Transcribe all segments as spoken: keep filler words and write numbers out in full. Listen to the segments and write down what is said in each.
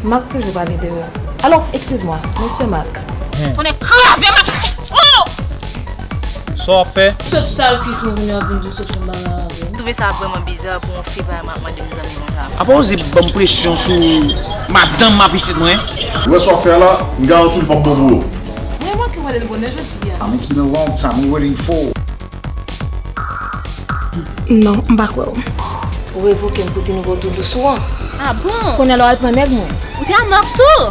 Marc toujou pale de ou. Alò, excuse-moi, Mesye Marc. Tonnè kraze m ap. Oh! Sa w ap fè? Sot sal kwis mwen kounye a w ap vin di w sot fè m bagay avè m. M twouve sa vrèman biza pou yon fi pa mande m zanmi konsa. Apa w oze ban m presyon sou madanm m a pitit mwen? Ou wè sa w ap fè a la, m garanti w li p ap bon pou ou. Mwen remake w ale l bonè jodi a. Um, it's been a long time we waiting for. Non, m pa kwè w. Ou revoke m pou ti nouvo doudous ou an. Ah bon? Kounye a la w al pran nèg mwen. Ou te a Marc tou?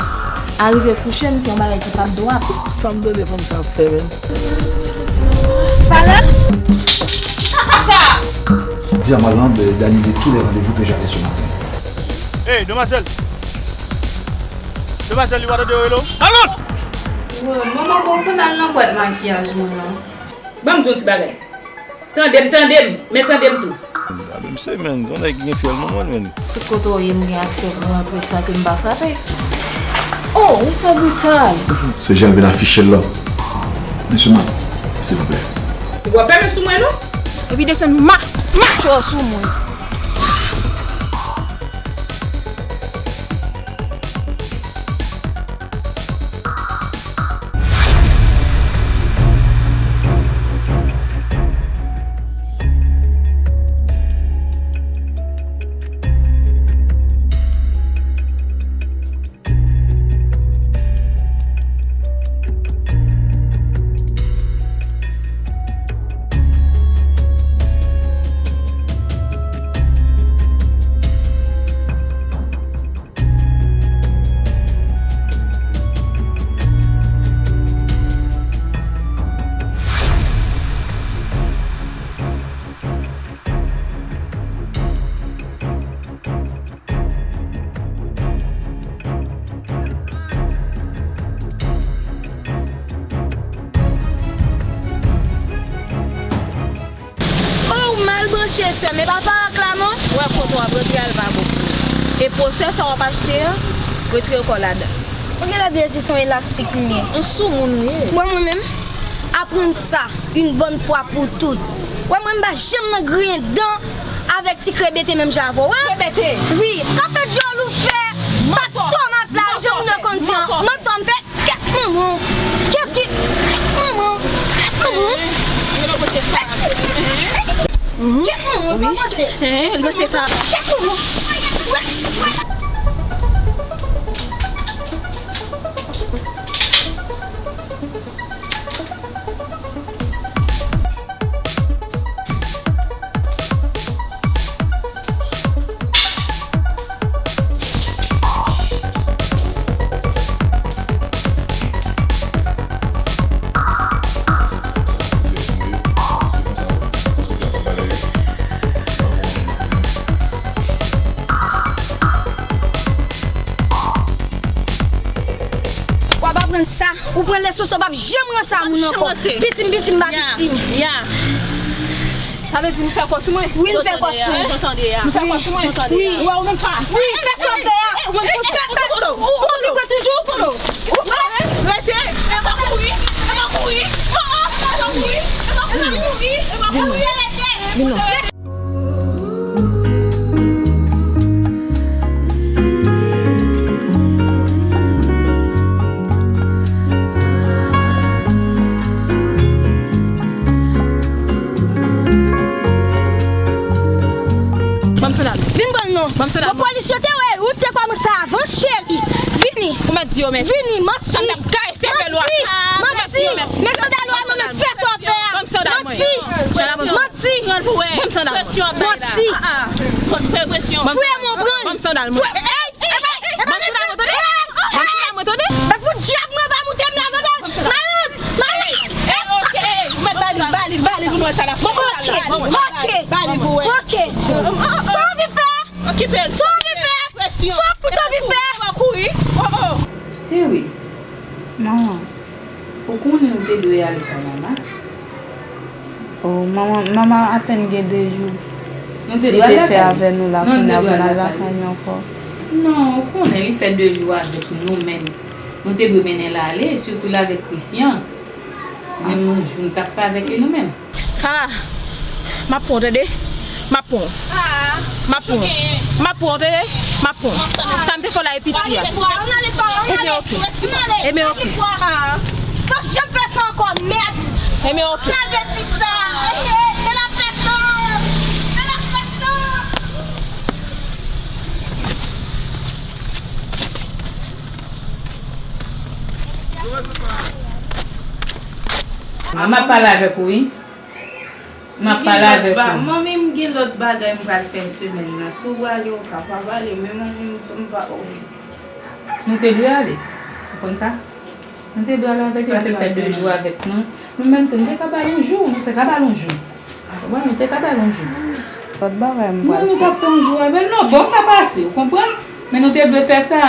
Arive kouche m, se yon bagay ki p ap dwat. Sa m tande fanm sa ap fè menm? Fala? Kaka sa! Dis à Marlande d'annuler tous les rendez-vous que j'avais ce matin. Hey, demoiselle! Demoiselle, li pa tande w rele w? Marlande! Manman, bon, konn al nan bwat makiyaj mwen an. Ban m di w yon ti bagay. Tande m, tande m, men tande m tou. Gade m se menn, se yon nèg ki gen fyèl nan mwen menn. Tout kote w ye, m gen aksè pou m rantre san ke m pa frape. Oh, ou twò brital. Se jan l vin afiche l la. Mesye mwen, silvouplè. Ou pa fèmen sou mwen non. Epi desann ma, mache w sou mwen. Oh, ou mal branche, sè m, e pa parak la non. Ou wè kote w ap rantre a, l pa bon pou ou. E pwosè sa w ap achte a, retire kò w ladan. Ou genlè bliye si se yon elastik m ye. Yon soumoun ou ye. Bon, mwen menm, aprann sa, yon bòn fwa pou tout. Wè mwen, m pa janm nan griyen dan avèk ti krebete menm jan avè w, wè. Krebete? Wi, kanpe dyòl ou fè, pa t tòmat la, janm nan konn di an. Mantò m fè. Kèt manman w! Kiyès ki. Kèt manman w! Kèt manman w! Kèt manman w! Sa w panse? Kèt manman w! W ap aprann sa. Ou pran leson sa, w p ap janm ranse a moun ankò. Piti m, piti m, pa piti m. Ya, ya. Sa vle di nou fè kò sou mwen? Wi, nou fè kò sou mwen. Nou fè kò sou mwen? Wi. Ou wè ou menm sa? Wi, fè sa w fè a. Fè, fè, ou, ou anvi pran toujou? Rete. E pa kouri. E pa kouri. E pa kouri. E pa kouri. Vin non. Ban m sandal mwen. Vin pran l non. Ban m sandal mwen. Bon, polis yo te wè ou te kòmanse avan, cheri. Vini. Ou mèt di yo mèsi. Vini, manti. Sa m t ap gaye sèvèl ou a. Manti. Manti. Men sandal ou a, mwen menm fè sa w fè a. Ban m sandal mwen. Manti. Manti. Pran pou wè. Ban m sandal mwen. Presyon bay la. Manti. Ah, ah. Kont presyon. Ban m sandal mwen. Ban m sandal mwen. Hey, hey, hey, hey, ban m sandal mwen, tande. Ban m sandal mwen, tande. Bèk pou dyab mwen pa moute m la, tande. Malant, malant. Eh, ok. Ou mèt ba li, ba li, ba li pou nou wè sa l ap fè. Ok, ok. Ba li pou wè. Ok. Sa w anvi fè? Okipe l. Sa w anvi fè? Presyon. Sa w fout anvi fè? Pa kouri. Oh, oh. Te wi. Manman. Ou konnen ou te dwe ale kay mama. Oh, manman, mama apèn gen de jou. Li te fè avè nou la, kounye a pou n al lakay li ankò. Non, ou konnen li fè de jou avèk nou menm. Nou te dwe mennen l ale, sitou l avèk Christian. Menm yon jou nou t ap fè avèk li nou menm. Farah, m ap pran w tande. M ap pran w. M ap pran w. M ap pran w, tande? M ap pran w. Sa m te fè w la e piti a. Ebyen, oke. Ebyen, oke. M p ap janm fè sa ankò, mèd. Ebyen, oke. M avèti sa. Men la fè sa. Men la fè sa. M ap pale avèk ou, wi. M ap pale avèk ou. Manmi, m gen lòt bagay m pral fè semèn nan. Si w prale, ou ka pa prale, men manmi, m, m pa, oh. Nou te dwe ale. Ou konn sa? Nou te dwe ale avèk li, paske l fè de jou avèk nou. Nou menm tou, nou te ka ba l yon jou, nou te ka ba l yon jou. Ou konprann? Nou te ka ba l yon jou. Lòt bagay m pral fè. Non, nou t ap fè yon jou avè l. Non, bon, sa pase, ou konprann? Men nou te dwe fè sa.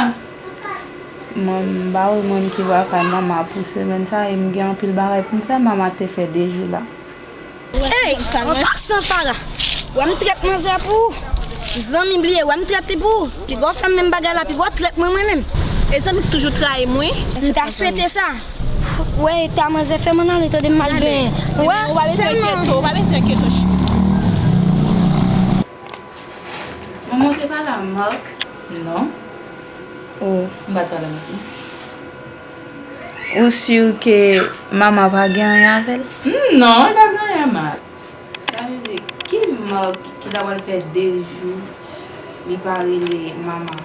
Mwen, m pa wè mwen ki va kay manman pou semèn sa, e m gen anpil bagay pou m fè, manman te fè de jou la. Ey, an pasan, Farah, wè m trèt manzè pou ou. Zanmi bliye, wè m trèt li pou ou. Piga w fè m menm bagay la, piga w trèt mwen, mwen menm. E zanmi k toujou trayi m, wi. M ta swete sa. Wè, eta manzè fè m ann ale, tande m mal benyen. Wè, ou pa bezwen enkyete, ou pa bezwen enkyete w, cheri. Manman, ou te pale a Marc? Non. Oh. M pa t pale a Marc, non. Ou si ke manman pa gen anyen avè l? Hmm, non, li pa gen anyen a Marc. Sa vle di, ki Marc ki ta pral fè de jou li pa rele manman?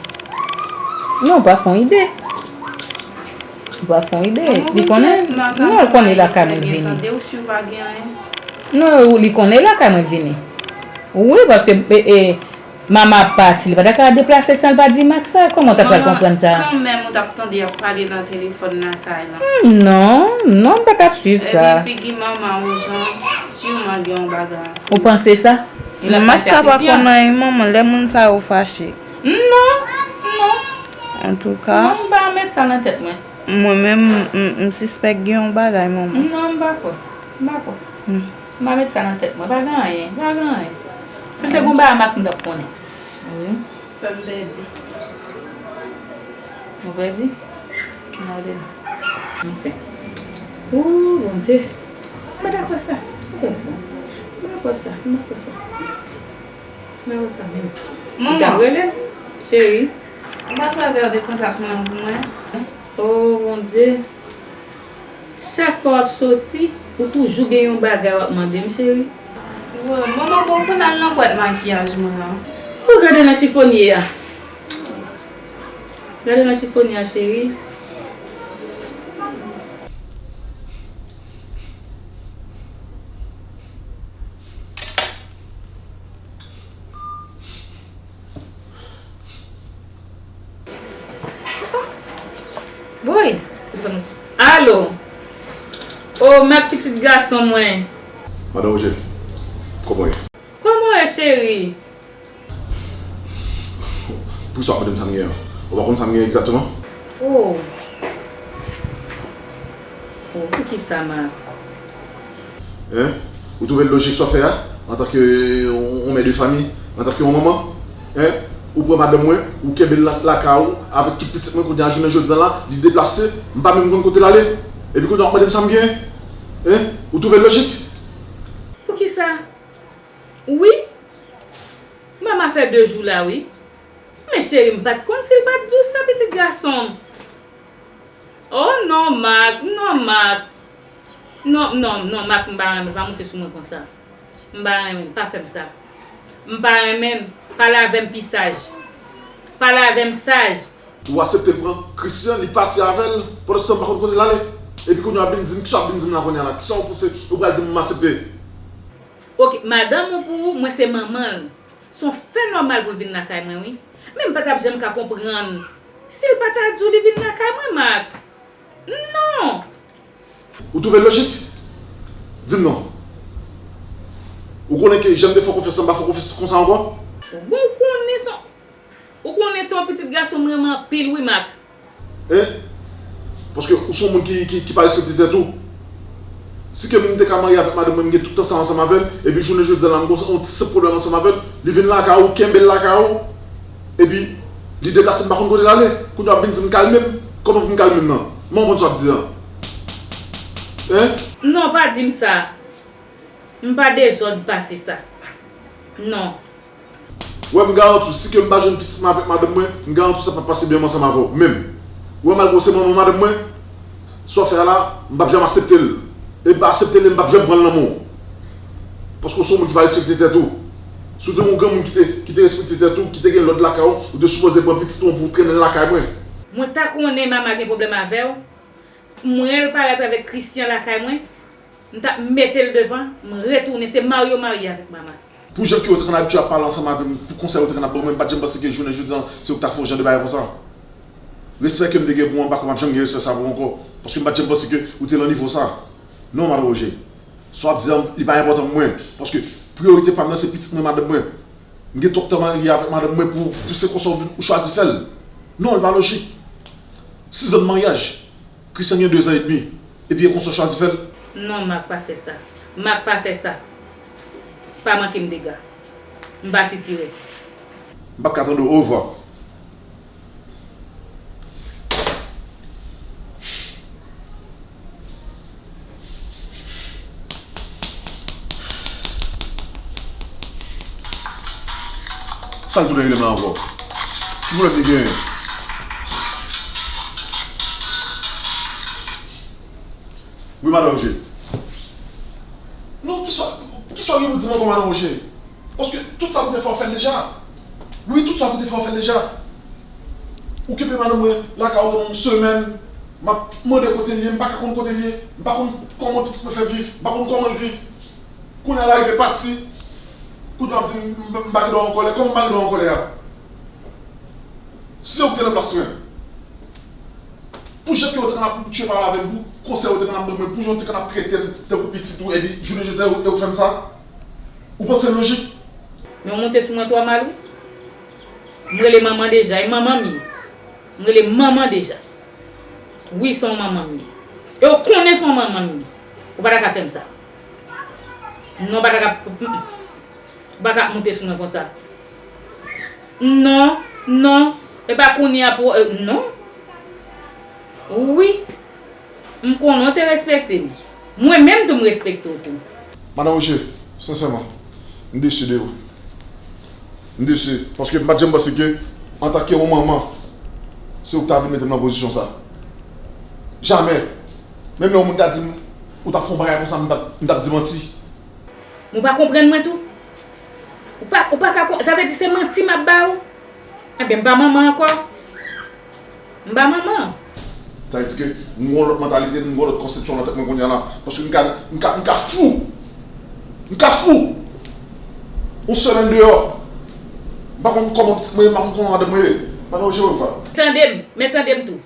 Non, ou pa fè yon ide. Ou pa fè yon ide. Li konnen, non, li konnen lakay mwen vini. Non, li konnen lakay mwen vini. Wi, paske, e, e, Mama ap pati, li pa ta ka deplase san l pa di Marc sa, kòman w ta pral konprann sa? Mama, kanmenm ou t ap tande y ap pale nan telefòn nan kay la. Hmm, non, non, m pa t ap swiv sa. Epi figi mama yon jan, siman gen yon bagay antre yo. Ou panse sa? Marc ka pa konn anyen, manman, lè moun sa yo fache. Non, non. Antouka. Non, m pa met sa nan tèt mwen. Mwen menm, m, m, m sispèk gen yon bagay, manman. Non, m pa kwè. M pa kwè. Hmm. M pa met sa nan tèt mwen. Pa gen anyen. Pa gen anyen. Si l te gen yon bagay, Marc m t ap konnen. Wi. Fè m pèdi. Ou pèdi? Gade la. Anfen. Ooh, Bondye. M pa ta kwè sa. M pa kwè sa. M pa kwè sa. M pa kwè sa. M pa kwè sa menm. Manman. Li t ap rele m, cheri. Ou pa travè de kontak mwen pou mwen? Oh, Bondye. Chak fwa w ap soti, ou toujou gen yon bagay w ap mande m, cheri. Wè, manman, bon, pou n al nan bwat makiyaj mwen an. Ou gade nan chifonye a. Gade nan chifonye a, cheri. Woy! Alo! O, Marc, pitit gason mwen. Madan Roger, kòman w ye? Kòman w ye, cheri? Poukisa w ap mande m sa m genyen an? Ou pa konn sa m genyen egzakteman? O. O, poukisa, Marc? Hein? Ou twouve l lojik sa w fè a, antanke yon, yon mè de fanmi, antanke yon manman? Hein? Ou pran madanm mwen, ou kenbe l la, lakay ou, avèk tout pitit mwen, kounye a jounen jodi a la, li deplase, m pa menm konn kote l ale. Epi kounye a w ap mande m sa m genyen? Hein? Ou twouve l lojik? Poukisa? Wi. Mama fè de jou la, wi. Men cheri, m pa t konn si l pa t di w sa, pitit gason m. O non, Marc, non, Marc. Non, non, non, Marc, m pa renmen, pa moute sou mwen konsa. M pa renmen, pa fè m sa. M pa renmen, pale avè m pi saj. Pale avè m saj. Ou aksepte pran Christian, li pati avè l, pandan se tan m pa konn kote l ale. Epi kounye a w ap vin di m, kisa w ap vin di m la kounye a la? Kisa w panse ou pral di m, m aksepte? Oke, madanm ou pou ou, mwen se manman l. Se yon fè nòmal pou l vin lakay mwen, wi. Men m pa t ap janm ka konprann si l pa ta di w li vin lakay mwen, Marc. Non! Ou twouve l lojik? Di m non. Ou konnen ke jan m te fè w konfyans lan, m pa fè w konfyans konsa ankò? Bon, ou konnen se yon, ou konnen se yon pitit gason m renmen anpil, wi, Marc. Hein? Paske ou se yon moun ki, ki, ki pa respekte tèt ou. Si ke m te ka marye avèk madanm mwen, m gen tout tan sa ansanm avè l, epi jounen jodi a la, m gen yon ti senp pwoblèm ansanm avè l, li vin lakay ou, kenbe l lakay ou, epi li deplase, m pa konn kote l ale. Kounye a w ap vin di m kalme m. Kòman pou m kalme m nan? M pa konprann sa w ap di a. Hein? Non, pa di m sa. M pa dezòd pase sa. Non. Ou wè, m garanti w, si ke m pa jwenn pitit mwen avèk madanm mwen, m garanti w sa p ap pase byen ansanm avè w menm. Ou wè, malgre w se manman madanm mwen, sa w fè a la, m p ap janm aksepte l. E m pa aksepte l e m p ap janm pran l nan men w. Paske w se yon moun ki pa respekte tèt ou. Si w te yon granmoun ki te, ki te respekte tèt ou, ki te gen lòd lakay ou, ou te sipoze pran pitit ou an pou w trennen l lakay mwen. Mwen ta konnen Mama gen pwoblèm avè w, mwen al pale atravè Christian lakay mwen, m t ap mete l devan, m retounen, se marye w marye avèk Mama. Pou jan ke w te konn abitye ap pale ansanm avè m, pou konsèy ou te konn ap ban mwen, m pa t janm panse ke jounen jodi a, se ou k ta fè yon jan de bagay konsa. Respè ke m te gen pou ou an, m pa kwè m ap janm gen respè sa pou ou ankò. Paske m pa t janm panse ke ou te nan nivo sa. Non, Madan Roger. Sa w ap di an, li pa enpòtan pou mwen. Paske priyorite pa m nan, se pitit mwen, madanm mwen. M gen twòp tan marye avèk madanm mwen pou, pou se konsa ou vin, ou chwazi fè l. Non, li pa lojik. Sis zan de maryaj. Christian gen de zan edmi. Epi e konsa w chwazi fè l? Non, Marc, pa fè sa. Marc, pa fè sa. Pa manke m dega. M pa sitirè. M p ap ka tande w. Ovwa. Sa l tounen rele m la ankò? Ki pwoblèm li genyen? Wi, Madan Roger. Non, kisa, kisa w gen pou di m ankò, Madan Roger? Paske tout sa m te fè w fè l deja. Wi, tout sa m te fè w fè l deja. Ou kenbe madanm mwen lakay ou pandan yon semèn, m ap mande kote l ye, m pa ka konn kote l ye, m pa konn kòman pitit mwen fè viv, m pa konn kòman l viv. Kounye a l arive pati, kounye a w ap di m m pa gen dwa an kòlè. Kòman m pa gen dwa an kòlè a? Si se ou ki te nan plas mwen, pou jan ke w te konn ap tchwe pale avè m, pou konsèy ou te konn ap ban mwen, pou jan w te konn ap trete m tankou pitit ou, epi jounen jodi a e ou k fè m sa? Ou panse l lojik? Men w monte sou mwen twò mal wi. M rele manman deja, e manman m ye. M rele manman deja. Wi, se yon manman m ye. E w konnen se yon manman m ye. Ou pa ta ka fè m sa. Non, w pa ta ka, mm, mm. Ou pa ka ap monte sou mwen konsa. Non, non. E pa kounye a pou, euh, non. Wi. M konnen w te respekte m. Mwen menm tou m respekte w tou. Madan Roger, sensèman, m desi de ou. M desi, paske m pa t janm panse ke, antanke yon manman, se ou k ta vin mete m nan pozisyon sa. Jamè. Menm lè yon moun ta di m, ou t ap fè yon bagay konsa, m t ap, m t ap di manti. Men w pa konprann mwen tou? Ou pa, ou pa ka kon-, sa vle di se manti m ap ba ou? Enben, m pa manman ankò. M pa manman. Sa vle di ke m gen yon lòt mantalite, m gen yon lòt konsepsyon nan tèt mwen kounye a la. Paske m ka, m ka, m ka fou. M ka fou. Yon semèn deyò. M pa konn kòman pitit mwen ye, m pa konn kòman madanm mwen ye. Madan Jewova. Tande m, men tande m tou.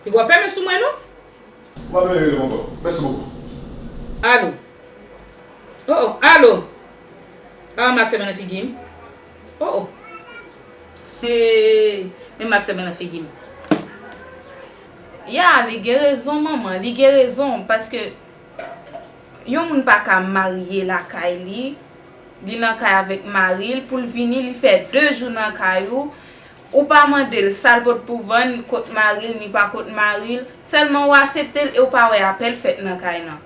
Piga w fèmen sou mwen non. Ou pa bezwen rele m ankò. Mèsi bokou. Alo. Oh, oh, alo. Ah, Marc fèmen nan figi m. Oh, oh. Hey, men Marc fèmen nan figi m. Ya, li gen rezon, manman, li gen rezon, paske yon moun pa ka marye lakay li, li nan kay avèk mari l, pou l vini, li fè de jou nan kay ou, ou pa mande l sa l pot pou vann, kot mari l, ni pa kot mari l, sèlman ou aksepte l e ou pa wè apèl fèt nan kay lan.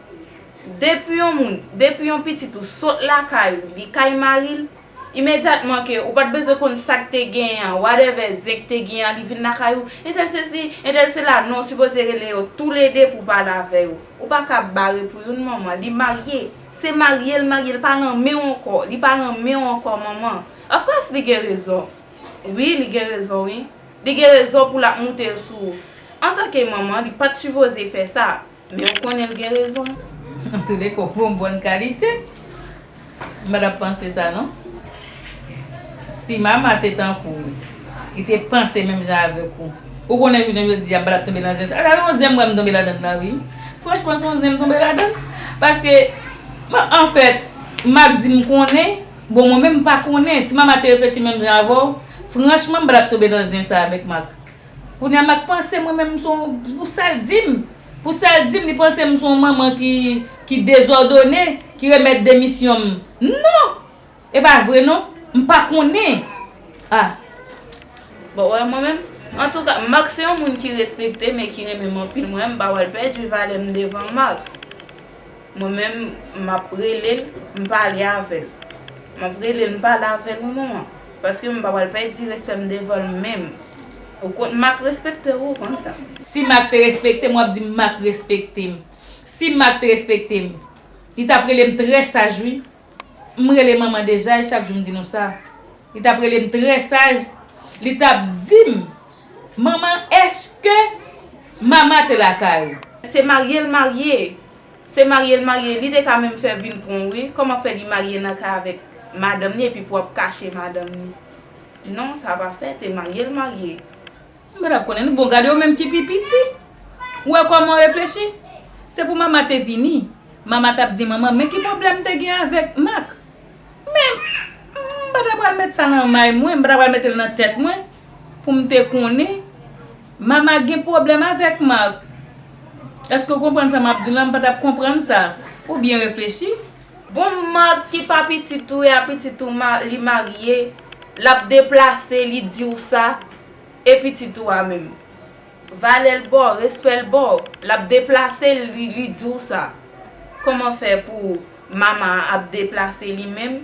Depi yon moun, depi yon pitit ou sot lakay ou, li kay mari l, imedyatman ke ou pa t bezwen konn sa k te genyen an, whatever zen k te genyen an, li vin lakay ou, entèl sesi, entèl sela, non, ou sipoze rele yo toulede pou pale avè yo. Ou pa ka bare pou youn manman, li marye, se marye l marye, li pa nan men w ankò, li pa nan men w ankò manman. Of course li gen rezon. Wi, li gen rezon wi. Li gen rezon pou l ap moute sou ou. Antanke manman, li pa t sipoze fè sa. Men ou konnen l gen rezon. Antouleka, ou gon bòn kalite. M pa t ap panse sa non. Si Mama te tankou w, li te panse menm jan avèk ou, ou konnen jounen jodi a m pa t ap tonbe nan zen sa. Sa se yon zen m wè m tonbe ladan l la wi. Franchman, se yon zen m tonbe ladan l. Paske, anfèt, Marc di m konnen, bon, mwen menm m pa konnen. Si Mama te reflechi menm jan avè w, franchman, m pa t ap tonbe nan zen sa avèk Marc. Kounye a Marc panse mwen menm m se yon, pou sa l di m, pou sa l di m, li panse m se yon manman ki, ki dezòdone, ki remèt demisyon m. Non! E pa vre non, m pa konnen. Ah. Bon, wè mwen menm, antouka, Marc se yon moun ki respekte m e ki renmen m anpil, mwen menm m pa wè l pèdi valè m devan Marc. Mwen menm, m ap rele l, m pale avè l. M ap rele l, m pale avè l, wi, manman. Paske m pa pral pèdi respè m devan l menm. Ou konn, Mak respekte w, ou konn sa. Si Mak te respekte m, w ap di Mak respekte m. Si Mak te respekte m, li t ap rele m trè saj, wi. M rele manman deja, e chak jou m di nou sa. Li t ap rele m trè saj. Li t ap di m, "Manman, èske Mama te lakay ou?" Se marye l marye. Se marye l marye. Li te ka menm fè vin pran w, wi. Kòman fè li marye nan kay avèk madanm ni epi pou w ap kache madanm ni? Non, sa pa fèt, e marye l marye. M pa t ap konnen non. Bon, gade w menm ki pi piti. Ou wè kòman w reflechi? Se pou Mama te vini. Mama t ap di, "Manman, men ki pwoblèm m te gen avèk Mak?" Men, m pa ta pral met sa nan may mwen, m pa ta pral mete l nan tèt mwen pou m te konnen Mama gen pwoblèm avèk Mak. Èske w konprann sa m ap di w la? M pa t ap konprann sa. Ou byen reflechi? Bon, Mak ki pa pitit ou, e a pitit ou ma-, li marye, l ap deplase, li di w sa, e pitit ou a menm. Valè l ba w, respè l ba w, l ap deplase, li, li di w sa. Kòman fè pou Mama ap deplase li menm,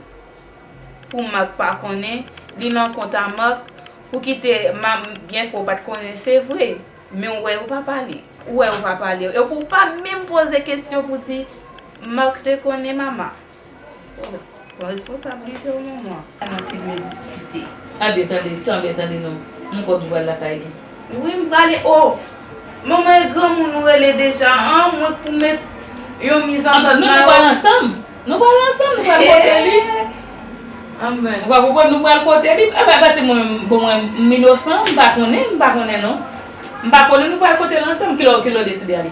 pou Mak pa konnen, li nan kont a Mak, pou kite ma-, byen ke w pa t konnen, se vre, men w wè yo pa pale, ou wè yo pa pale, epi w pa menm poze kesyon pou di Mak te konnen Mama. Oh, pran responsabilite w, manman. Sa nou te dwe diskite. Tande, tande, tande, tande non. M kwè w di w pral lakay li. Wi, m prale. Oh, manman e granmoun ou rele deja, an, mwen k pou met yon mizantant nan yo. Antann nou, nou pral ansanm. Nou pral ansanm, nou pral kote li. Anben. Nou pral kote, nou pral kote li. Apa, paske mwen, bon, mwen, m inosan, m pa konnen, m pa konnen non. M pa konnen, nou pral kote l ansanm. Kilè, kilè w deside ale?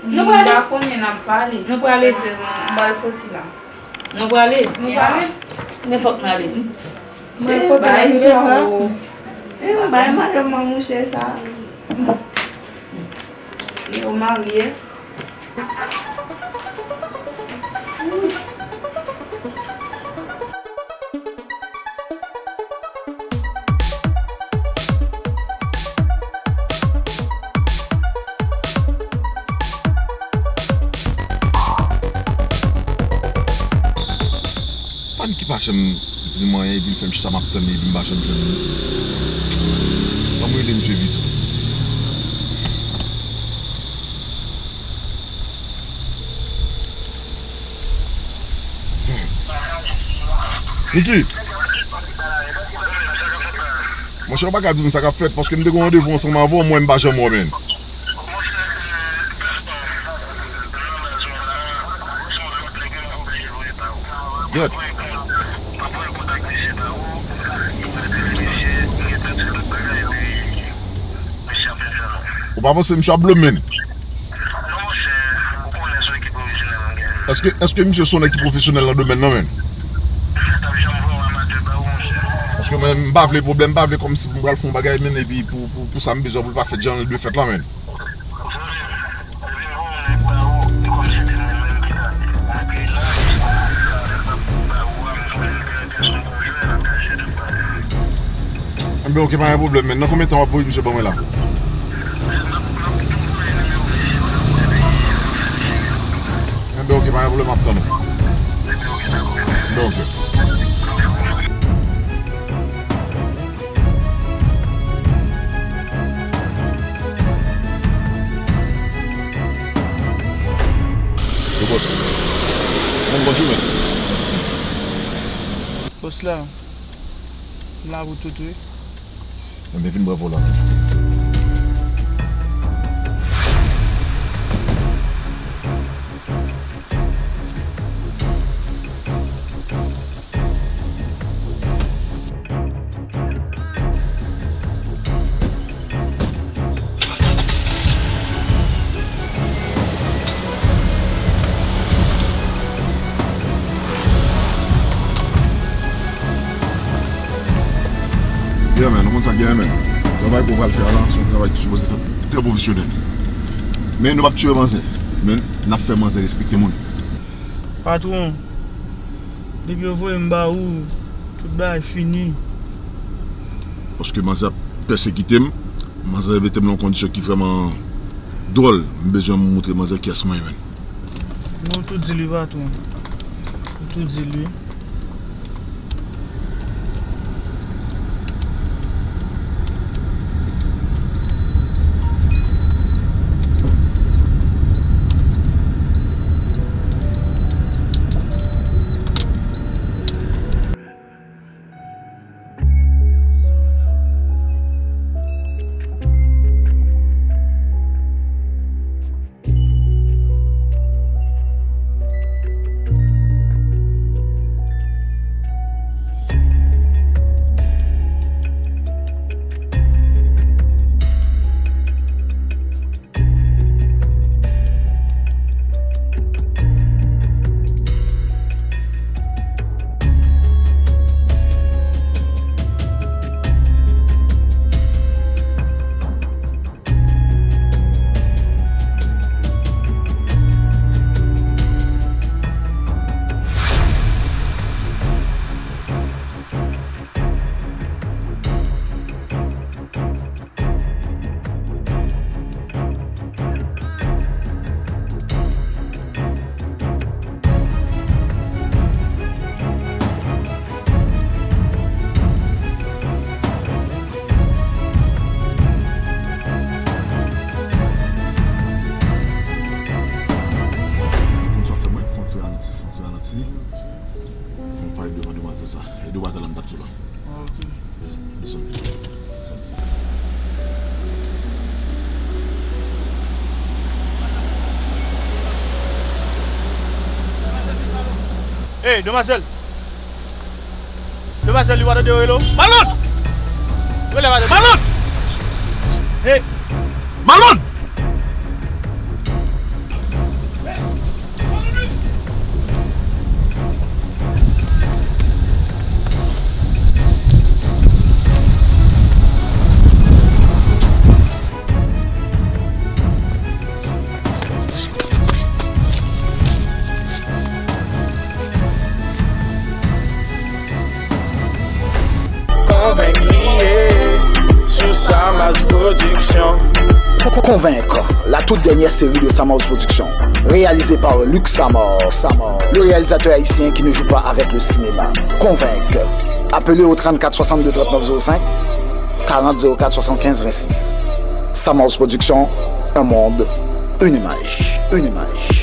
Nou prale. M pa konnen, n ap pale. Nou prale. Paske m pral soti la. Nou prale? Nou prale. Men fòk n ale. Mwen kote bagay sa yo. E, bagay madanm mwen mouche sa. Yo marye. Pa n ki pa janm di m anyen, epi l fè m chita m ap tann li, epi m pa janm jwenn li. Ban m rele misye pito. Niki! Monchè, ou pa ka di m sa k ap fèt, paske m te gen yon randevou ansanm avè w, mwen, m pa janm wè w, menn. Gyèt. Ou pa panse misye ap blow, menn? Non, monchè, ou konnen se yon ekip pwofesyonèl nou gen. Èske, èske misye se yon nèg ki pwofesyonèl nan domèn nan, menn? Misye t ap janm voye yon amatè ba ou, monchè. Paske mwen, m pa vle pwoblèm, m pa vle kòmsi pou m pral fè yon bagay, menn, epi pou, pou, pou sa m bezwen pou l pa fèt jan l dwe fèt la, menn. Zanmi m, li vin voye yon nèg ba ou, e kòmsi se te mwen menm ki ta, epi la, sa, sa, sa, ba ou a, m konnen l gen yon gason. Enben, oke, pa gen pwoblèm, men nan konbyen tan w ap voye misye ban mwen la? Enben, oke, pa gen pwoblèm, m ap tann ou. Enben, oke. Yo, bòs. Bon, bòn jounen. Bòs la, m la pou tout, wi. Enben, vin bwè vòlò a menm. Yeah, man, ou konn sa k genyen, man. Travay ke w pral fè a la, se yon travay ki sipoze fèt trè pwofesyonèl. Men nou p ap tiye manzè. Men n ap fè manzè respekte moun. Patwon, depi yo voye m ba ou, tout bagay fini. Paske manzè ap pèsekite m, manzè mete m nan yon kondisyon ki vrèman dwòl. M bezwen moutre manzè kiyès mwen ye, menn. Nou tou di l wi, patwon. Nou tou di l wi. Moun sa fè mwen fè yon ti ralanti, fè yon ti ralanti. Fè yon pale devan demwazèl sa. E demwazèl la m t ap di w la. Ah, ok. Desann. Desann. Ey, demwazèl! Demwazèl, li pa tande w rele w. Malòt! Rele madanm. Malòt! Hey! Malòt! Konvenk li ye sou Samas Production. Konvenk, la toute dernière série de Samas Production, réalisée par Luc Samas, le réalisateur haïtien qui ne joue pas avec le cinéma. Konvenk, appelez au trente-quatre soixante-deux trente-neuf zéro cinq, quarante zéro quatre soixante-quinze vingt-six. Samas Production, un monde, une image, une image.